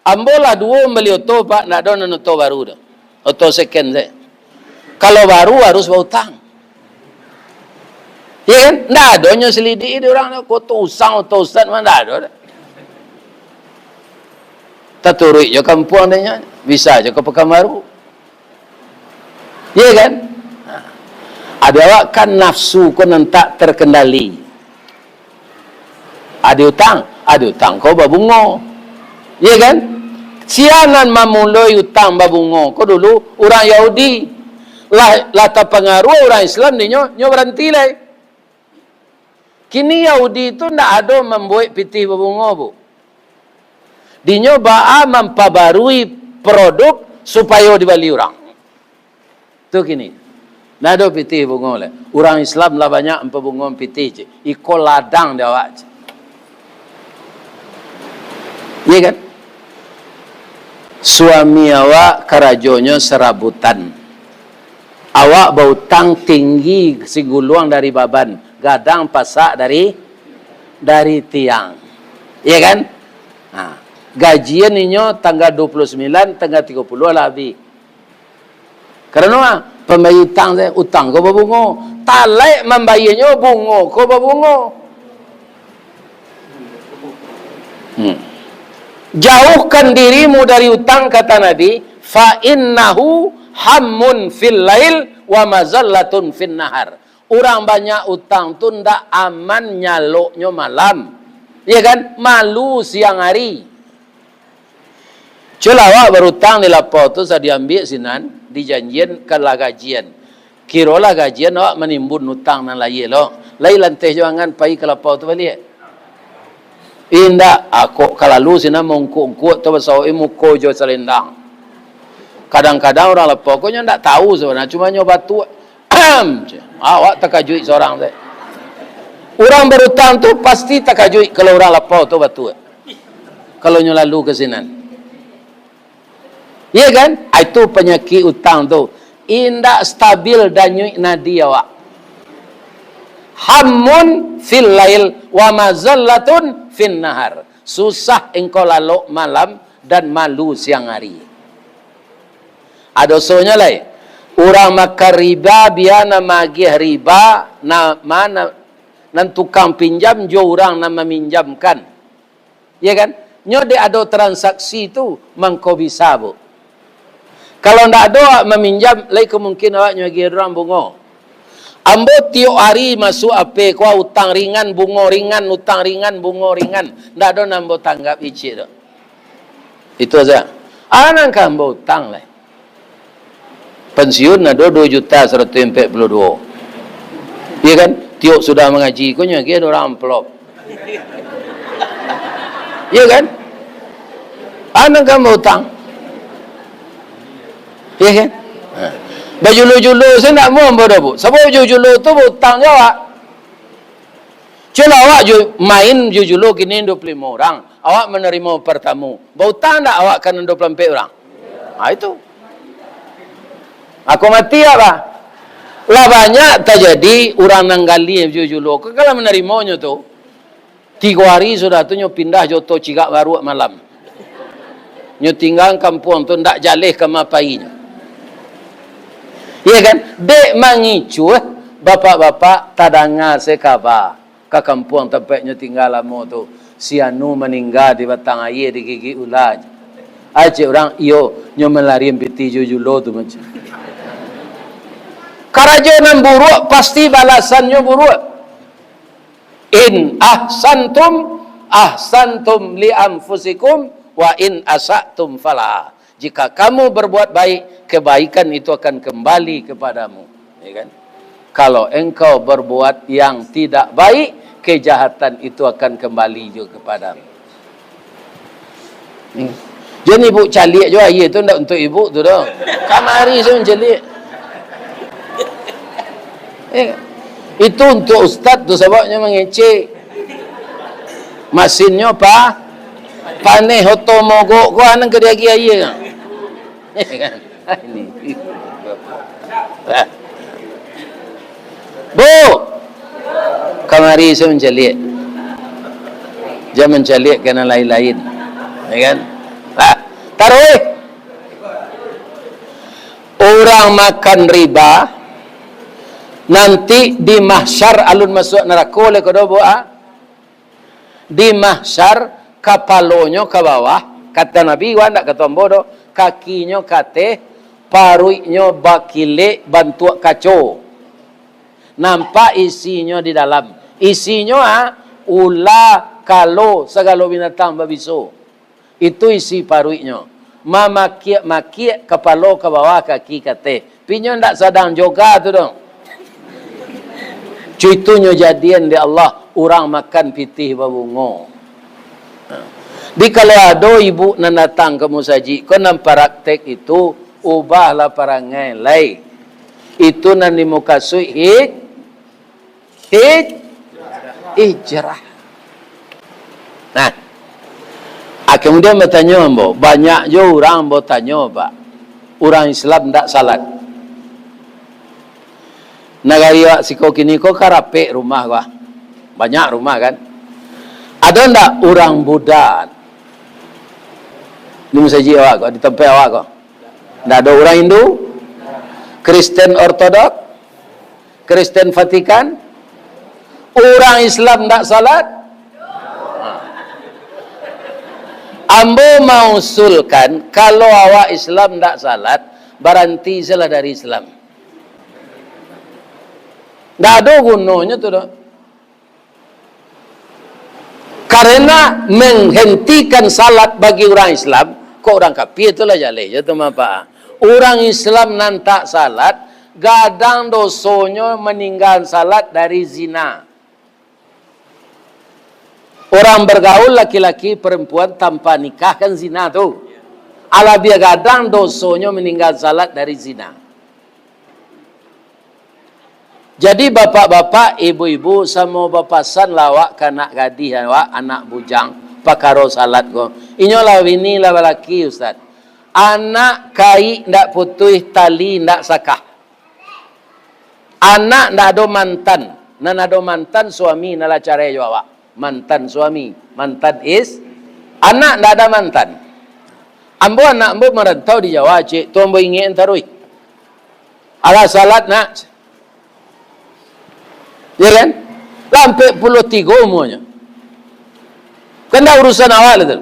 Ambo lah duo mambali oto, Pak, ndak ado nan oto baru tu. Oto second sajo. Kalau baru harus bautang. Iya kan? Ndak ado nyo selidik di urang tu. Ko tu usang, oto ustaz mah ndak ado doh. Taturuik jo kampuang dek nyo, bisa jo ka Pakanbaru. Iya kan? Nah, ado awak kan nafsu ko nan tak terkendali. Ado utang, ado utang ko babungo. Iya kan? Sia nan mamuloi utang babungo ko dulu urang Yahudi. Lah, lah tapangaruah urang Islam dinyo, nyo baranti lai. Kini Yahudi tu ndak ado mambuek pitih babungo, Bu. Dinyo baa mampabarui produk supayo dibali urang. Tu kini. Ndak ado pitih bungo lai. Urang Islam lah banyak mampabungoan pitih, cik. Iko ladang di awak, cik. Iya kan? Suami awak karajonyo sarabutan. Awak bautang tinggi siguluang dari baban, gadang pasak dari, dari tiang. Iya kan? Ha. Gajian inyo tanggal dua puluh sembilan, tanggal tiga puluh lah abih. Karano, ah, pambayia utang, utang ko babungo. Talaik mambayianyo, bungo ko babungo. Hmm. "Jauhkan dirimu dari utang," kata Nabi, "fa innahu hammun fil lail wa mazallatun fin nahar." Urang banyak utang tu ndak aman nyaloknyo malam. Iya kan? Malu siang hari. Cubolah awak barutang di lapau tu, sa diambiak sinan, dijanjian kan lah gajian. Kirolah gajian, awak manimbun utang nan layie lo. Lai lanteh jo angan pai ka lapau tu baliak. Indak, ah, kok ka lalu sinan maungkuk-ungkuk tu basawok muko jo salendang. Kadang-kadang urang lapau ko nyo ndak tahu sabananyo, cuma nyo batuak. Ahem, ceh. Awak takajuik surang tu. Urang barutang tu pasti takajuik kalau urang lapau tu batuak. Kalau nyo lalu ka sinan. Iya kan? Ah, itu panyakik utang tu. Indak stabil danyuik nadi awak. Hammun fil lail wa mazallatun fin nahar. Susah engkau lalok malam dan malu siang hari. Ado dosonyo lai. Urang makan riba, bia nan magiah riba, na-, ma-, nan tukang pinjam jo urang nan maminjamkan. Ya kan? Nyo dek ado transaksi tu, mangko bisa, Bu. Kalau ndak ado awak maminjam, lai ka mungkin awak nyo agiah urang bungo. Ambo tiok ari masuak A P ko, utang ringan, bungo ringan, utang ringan, bungo ringan. Ndak ado nan ambo tanggap icik tu. Itu saja. Anan ka ambo utang lai. Pensiun ado dua juta saratus ampek puluh dua. Iya kan? Tiok sudah mangaji ko nyo agiah urang amplop. Iya kan? Anan ka ambo utang. Iya kan? Ha. Bajulu-julu se ndak amuah ambo doh, Bu. Sabab bajulu-julu tu bautang jo awak. Cubolah awak ju-, main jujulu kini dua puluh limo urang, awak manarimo partamu. Bautang ndak awak ka nan dua puluh ampek urang? Ha, itu. Aku mati apa? Lah banyak tajadi urang nan gali jujulu. Kok kalau manarimonyo tu, tigo ari sudah tu nyo pindah jo oto cigak baruak malam. Nyo tingga kampuang tu, ndak jaleh ka ma painyo. Iya kan? Dek mangicuah, bapak-bapak, tadanga se kaba ka kampuang tampek nyo tingga lamo tu, si anu maningga di batang aia digigik ula. Ai cek urang, iyo, nyo malarian pitih jo jujulu tu macam. Karajo nan buruak pasti balasannyo buruak. In ahsantum, ahsantum li anfusikum, wa in asa'tum falaha. Jika kamu berbuat baik, kebaikan itu akan kembali kepadamu. Ya kan? Kalau engkau berbuat yang tidak baik, kejahatan itu akan kembali juga kepadamu. Hmm. Jan ibu caliak jo aia tu ndak untuak ibu tu doh. Kamari sajo mancaliak. Eh, itu untuak ustaz tu sababnyo mangecek. Masinnyo pa-, paneh, oto mogok ko, anan ka diagiah aia. Ini. Bu, kamari sajo mancaliak. Jan mancaliak ka nan lain-lain. Ya kan? Ah, taruih. Urang makan riba, nanti di mahsyar alun masuak narako lai ko doh, Bu, ah. Di mahsyar, kapalonyo ka bawah, kata Nabi, wan, ndak kato ambo doh, kakinyo ka ateh, paruiknyo bakilek bantuak kaco. Nampak isinyo di dalam. Isinyo, ah, ula, kalo, sagalo binatang babiso. Itu isi paruiknyo. Mamakiak-makiak, kapalo ka bawah, kaki ka ateh. Tapi nyo ndak sadang joga tu doh. Cuitunyo jadian dek Allah, urang makan pitih babungo. Jadi, kalau ado ibu nan datang ka musajik ko nan paraktek itu, ubahlah parangai lai. Itu nan dimukasuik hij-, hij-, hijrah. Nah, ah, kemudian batanyo ambo, banyak jo urang ambo tanyo, Pak. Urang Islam ndak salat. Nagari awak siko kini ko ka rapek rumah ko, ah. Banyak rumah, kan? Ado ndak urang Buddha di musajik awak ko, di tampek awak ko? Ndak ado. Urang Hindu, Kristen Ortodok, Kristen Vatikan, urang Islam ndak salat? Ha. Ambo mausulkan, kalau awak Islam ndak salat, baranti sajolah dari Islam. Ndak ado gunonyo tu doh. Karena menghentikan salat bagi urang Islam, kok urang kapia tu lah jaleh jo tu mah, Pak. Urang Islam nan tak salat, gadang dosonyo maninggalan salat dari zina. Urang bergaul laki-laki perempuan tanpa nikah kan zina tu. Alabiah gadang dosonyo maninggalan salat dari zina. Jadi, bapak-bapak, ibu-ibu, samo bapasanlah awak ka anak gadih awak, anak bujang, pakaro salat ko. Inyo lah bini, lah balaki, Ustaz. Anak kaik ndak putuih, tali ndak sakah. Anak ndak ado mantan. Nan ado mantan, suami nan lah carai jo awak. Mantan suami, mantan is-, anak ndak ado mantan. Ambo, anak ambo marantau di Jawa, cek tu ambo ingek taruih. Alah salat, nak. Ya kan? Lah ampek puluah tigo umuanyo. Kan ndak urusan awak lah tu.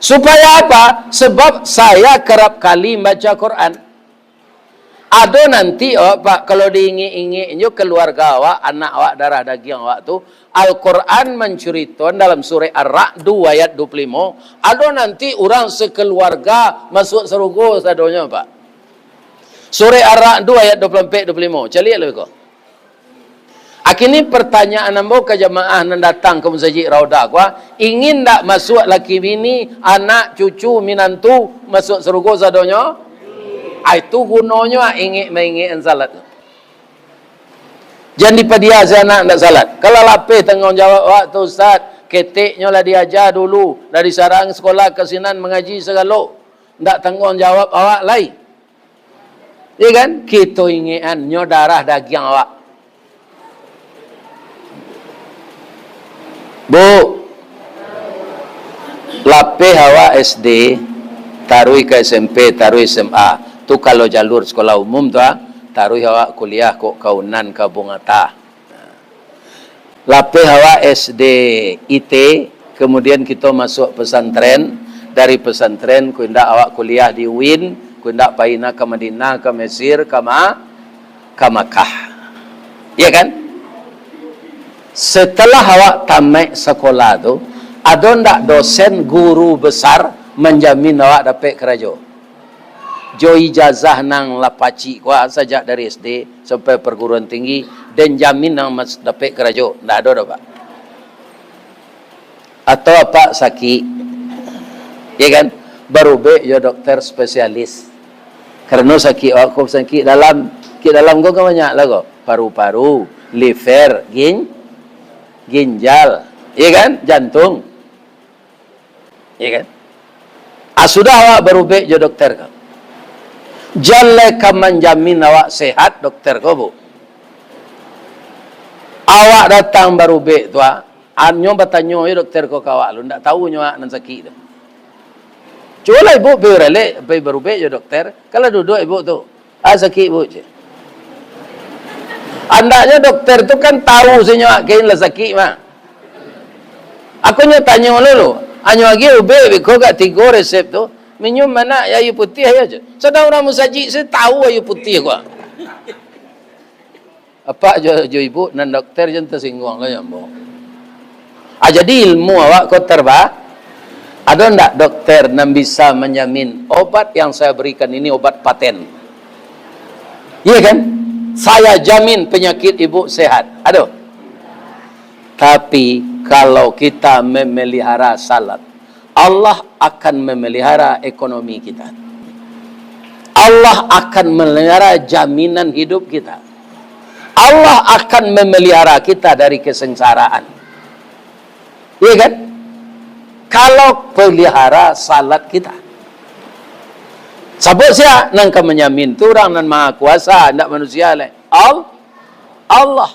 Supaya apa? Sebab saya kerap kali baca Quran. Ado nanti awak, Pak, kalau diingek-ingek nyo keluarga awak, anak awak, darah dagiang awak tu, Al-Quran mancuritoan dalam surah Ar-Ra'du ayat dua puluh limo, ado nanti urang sekeluarga masuak sarugo sadonyo, Pak. Surah Ar-Ra'du ayat dua puluh ampek, dua puluh limo. Caliak lah ko. Akini pertanyaan ambo ka jamaah nan datang ka Musajik Raudah ko, ingin ndak masuak laki bini, anak, cucu, minantu, masuak sarugo sadonyo? Ah, itu gunonyo, ah, ingek maingekan salat tu. Jan dipadia se anak ndak salat. Kalau lapeh tangguang jawab awak tu, Ustaz, keteknyo lah diaja dulu, dari sarang sekolah ka sinan mangaji sagalo. Ndak tangguang jawab awak lai. Iya kan? Kito ingekan, nyo darah dagiang awak. Bu, lapeh awak S D, taruih ka S M P, taruih S M A. Tu kalau jalur sekolah umum tu, ah, taruih awak kuliah kok ka Unan, ka Bungata. Lapeh awak S D I T, kemudian kito masuak pesantren, dari pesantren kok indak awak kuliah di UIN, kok indak pai na ka Madinah, ka Mesir, ka Ma-, ka Makkah. Iya kan? Setelah awak tamaik sakolah tu, ado ndak dosen, guru besar manjamin awak dapek karajo? Jo ijazah nan lah pacik ko, sajak dari S D sampai perguruan tinggi, den jamin nan mas-, dapek karajo? Ndak ado doh, Pak. Atau apak sakik, ya kan? Barubek jo dokter spesialis. Karano sakik awak ko sakik dalam. Sakik dalam ko kan banyak lah ko. Paru-paru, liver, gin-, ginjal, ya kan? Jantung. Iya kan? Ah, sudah awak barubek jo dokter ko. Jan lai ka manjamin awak sehat dokter ko, Bu. Awak datang barubek tu, ah, nyo batanyo jo dokter ko ka awak lu, ndak tahu nyo awak nan sakik tu. Cubolah ibu pai baralek, pai barubek jo dokter, kalau duduak ibu tu. Ah, sakik, Bu, cek. Andaknyo dokter tu kan tahu si nyo awak kain lah sakik mah. Aku nyo tanyo lo lu, anyo agi ubek beko gak tigo resep tu, minum anak aia putiah aja, cek. Sadang urang musajik se tahu aia putiah ko. Apak jo, jo ibu nan dokter jan tasingguang lo nyo, ambo. Ah, jadi ilmu awak ko terba-, ado ndak dokter nan bisa manjamin obat yang saya berikan ini obat paten? Iya kan? Saya jamin penyakit ibu sehat. Aduh. Tapi kalau kita memelihara salat, Allah akan memelihara ekonomi kita. Allah akan memelihara jaminan hidup kita. Allah akan memelihara kita dari kesengsaraan. Iya kan? Kalau pelihara salat kita. Sabab sia nan ka manjamin tu? Urang nan maha kuasa, ndak manusia lai. Al-, Allah.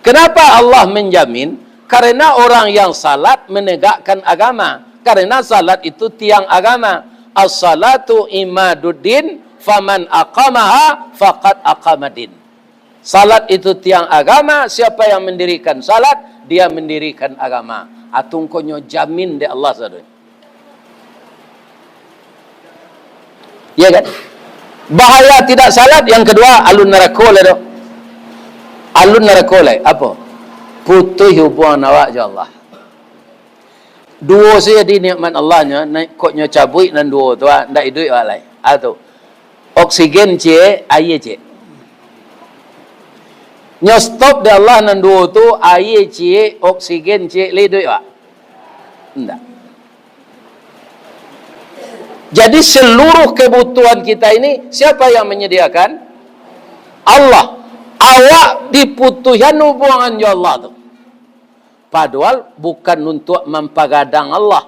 Kenapa Allah menjamin? Karena orang yang salat menegakkan agama. Karena salat itu tiang agama. As-salatu imaduddin, faman aqamaha faqad aqamaddin. Salat itu tiang agama, siapa yang mendirikan salat, dia mendirikan agama. Atungkonyo jamin dek Allah sadonyo. Iya kan? Bahaya tidak salat yang kedua, alun narako lai tu. Alun narako lai. Apo? Putuih hubungan awak jo Allah. Duo sajo di nikmat Allah nyo, na-, kok nyo cabuik nan duo tu, ah, ndak iduik awak lai. Ah, tu. Oksigen ciek, aia ciek. Nyo stop dek Allah nan duo tu, aia ciek, oksigen ciek, lai iduik awak? Ndak. Jadi, seluruh kebutuhan kita ini, siapa yang menyediakan? Allah. Awak diputuihan hubungan jo Allah tu. Padohal bukan untuak mampagadang Allah.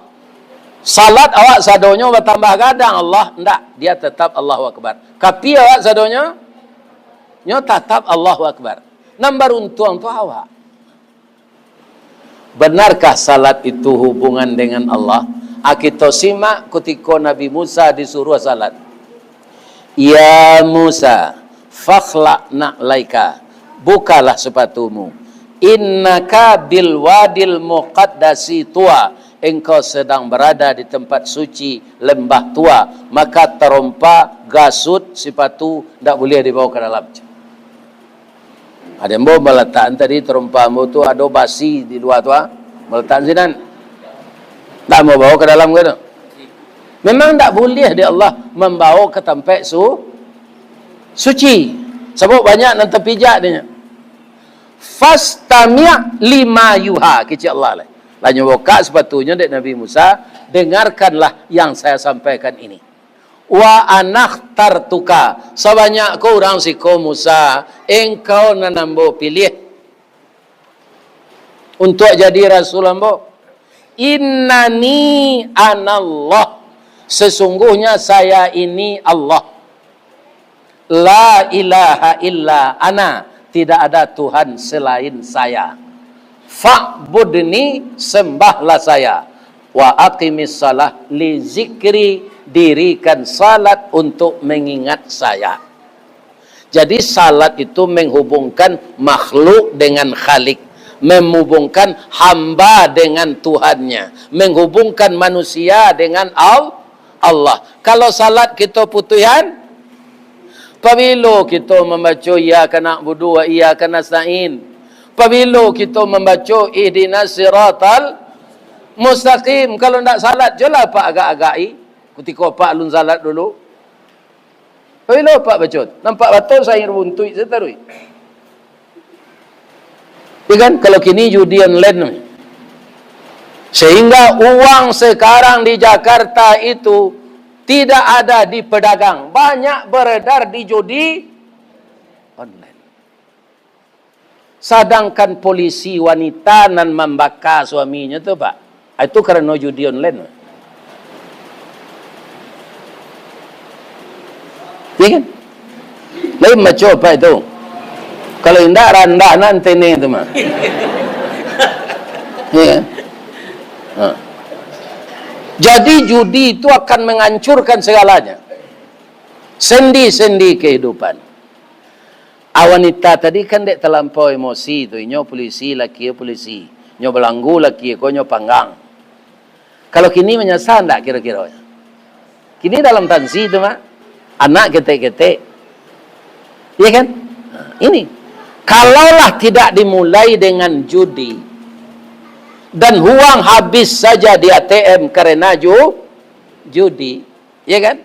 Salat awak sadonyo batambah gadang Allah, ndak, dia tetap Allahu Akbar. Kapia awak sadonyo, nyo tatap Allahu Akbar. Nan baruntuang tu awak. Benarkah salat itu hubungan dengan Allah? A, kito simak kutiko Nabi Musa disuruah salat. "Ya Musa, fakhla' na'laika, bukalah sepatumu. Innaka bil wadil muqaddasi tuwa, engkau sedang berada di tempat suci lembah tuwa, maka tarompa, gasut, sipatu ndak buliah dibawa ka dalam." Ado ambo malatakan tadi tarompa ambo tu, ado basi di lua tu, ah. Malatakan sinan. Ndak ambo bawa ka dalam ka tu. Memang ndak buliah dek Allah mambawa ka tampek su-, suci. Sabab banyak nan tapijak dek nyo. "Fastami' lima yuha," kecek Allah lai. Lah nyo bukak sipatunyo dek Nabi Musa, "Dengarkanlah yang saya sampaikan ini." "Wa anakhtartuka," sabanyak ko urang siko Musa, engkau nan ambo piliah untuak jadi rasul ambo. "Innani anallah," sesungguhnya saya ini Allah. "La ilaha illa ana," tidak ada Tuhan selain saya. "Fa'budni," sembahlah saya. "Wa aqimis shalah li zikri," dirikan salat untuk mengingat saya. Jadi, salat itu menghubungkan makhluk dengan Khalik, menghubungkan hamba dengan Tuhannya, menghubungkan manusia dengan Al-, Allah. Kalau salat kito putuihan, pabilo kito mambaco "Iyyaka na'budu wa iyyaka nasta'in"? Pabilo kito mambaco "Ihdinas siratal mustaqim"? Kalau ndak salat, jolah apak agak-agak-i, kutiko apak alun salat dulu. Pabilo apak baco? Nampak batul sair buntuik sataruih. Ya kan? Kalau kini judi online. Sehingga uang sekarang di Jakarta itu tidak ada di pedagang, banyak beredar di judi online. Sadangkan polisi wanita nan mambaka suaminyo tu, Pak, itu karano judi online. Ya kan? Lain macam apa itu? Kalau indak, randah nan tene tu mah. Ya kan? Ha. Jadi, judi itu akan menghancurkan segalanya. Sendi-sendi kehidupan. A, wanita tadi kan dek talampau emosi tu, inyo polisi, laki polisi. Nyo balanggu, laki ko nyo panggang. Kalau kini manyasa ndak kiro-kiro? Kini dalam tansi tu mah, anak ketek-ketek. Iya kan? Nah, ini. Kalaulah tidak dimulai dengan judi, dan uang habis saja di A T M karena ju-, judi, iya kan?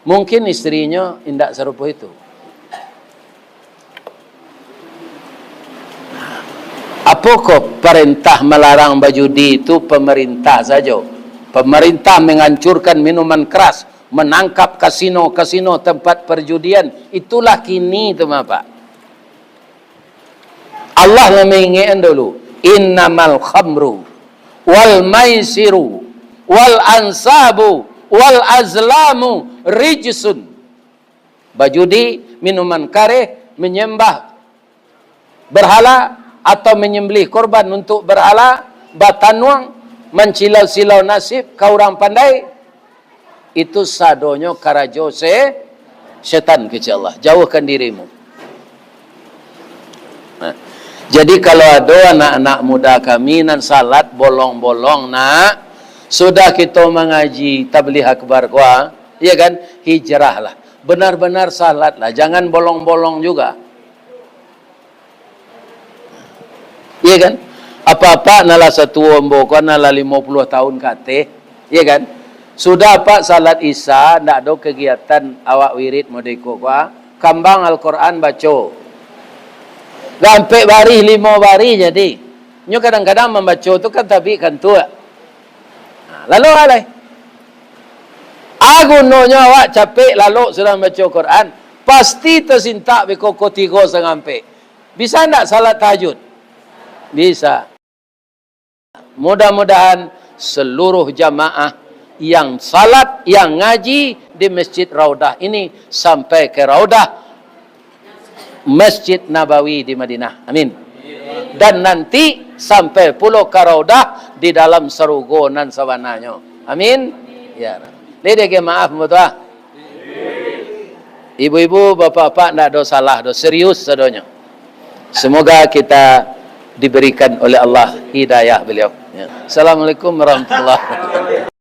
Mungkin istrinyo indak sarupo itu. Pokok perintah melarang bajudi itu pemerintah sajo. Pemerintah menghancurkan minuman keras, menangkap kasino-kasino tempat perjudian. Itulah kini tu mah, Pak. Allah lah maingekan dulu, "Innamal khamru wal maisiru wal ansabu wal azlamu rijsun." Bajudi, minuman kareh, menyembah berhala, atau menyembelih korban untuk berhala, batanuang, mancilau-silau nasib ka urang pandai, itu sadonyo karajo se-, setan, kecek Allah. Jauhkan dirimu. Nah, jadi, kalau ado anak-anak muda kami nan salat bolong-bolong, nak, sudah kito mangaji tabligh akbar ko, iya kan, hijrahlah. Benar-benar salatlah, jangan bolong-bolong juga. Iya kan? Apak-apak nan lah satuo ambo ko, nan lah limo puluah tahun ka ateh, iya kan? Sudah apak salat Isya, ndak ado kegiatan awak wirid modeko ko, kambang Al-Quran baco. Lah ampek barih, limo barih jadi. Nyo kadang-kadang mambaco tu kan tabik kantuak. Ha, lalok alai. A gunonyo awak capek lalok sudah mambaco Quran, pasti tasintak beko ko tigo satangah ampek. Bisa ndak salat tahajud? Bisa. Mudah-mudahan seluruh jamaah yang salat, yang ngaji di Masjid Raudah ini sampai ke Raudah Masjid Nabawi di Madinah. Amin. Dan nanti sampai pulo ka Raudah di dalam sarugo nan sabananyo. Amin. Ya Rabbi. Lai diagiah maaf, Mbah Tuah? Ibu-ibu, bapak-bapak, ndak ado salah doh, serius sadonyo. Semoga kita diberikan oleh Allah hidayah beliau. Ya. Assalamualaikum warahmatullahi wabarakatuh.